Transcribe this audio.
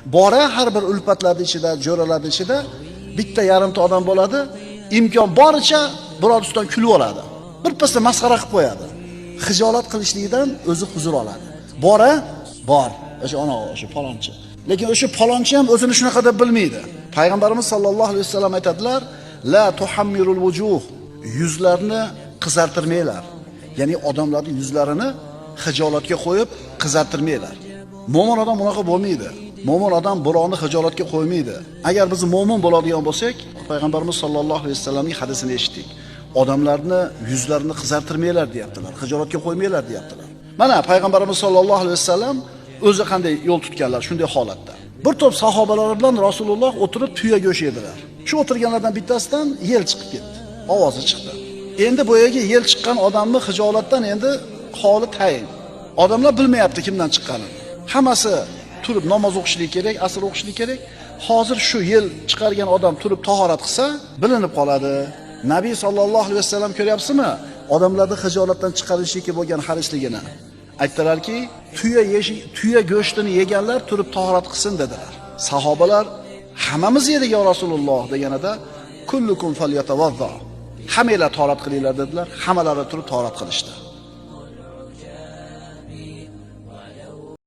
Bora har bir ulfatlarning ichida, jo'ralarning ichida bitta yarimta odam bo'ladi, imkon boricha biror ustidan kulib oladi. Bir pasda masxara qilib qo'yadi. Xijolat qilishligidan o'zi huzur oladi. Bora bor, o'sha ona, o'sha palonchi. Lekin o'sha palonchi ham o'zini shunaqa deb bilmaydi. Payg'ambarimiz sollallohu alayhi vasallam aytadilar: "La tuhammirul wujuh", yuzlarni qizartirmanglar. Ya'ni odamlarning yuzlarini xijolatga qo'yib qizartirmanglar. Mo'min odam bunaqa bo'lmaydi. Mo'min odam birovni xijolatga qo'ymaydi. Agar biz mo'min bo'ladigan bo'lsak, Payg'ambarimiz sollallohu alayhi vasallamning hadisini eshitdik. Odamlarni yuzlarini qizartirmanglar deyaptilar, xijolatga qo'ymanglar deyaptilar. Mana Payg'ambarimiz sollallohu alayhi vasallam o'zi qanday yo'l tutganlar shunday holatda. Bir to'p sahobalar bilan Rasululloh o'tirib tuya go'sht yedilar. Shu o'tirganlardan bittasidan yel chiqib ketdi. Ovozi chiqdi. Endi bu yerga yel chiqqan odamni xijolatdan endi holi tayin. Odamlar bilmayapti kimdan chiqqanini. Hammasi turib namoz o'qishlik kerak, asr o'qishlik kerak. Hozir shu yel chiqargan odam turib tahorat qilsa, bilinib qoladi. Nabiy sollallohu alayhi vasallam ko'ryapsizmi? Odamlarni xijolatdan chiqarishlikka bo'lgan harisligini. Aytdilarki, tuya go'shtini yeganlar turib tahorat qilsin dedilar. Sahobalar hammamiz yedik ya Rasululloh deganida, kullukum falyatawadda. Hammanglar tahorat qilinglar dedilar. Hammalari turib tahorat qilishdi.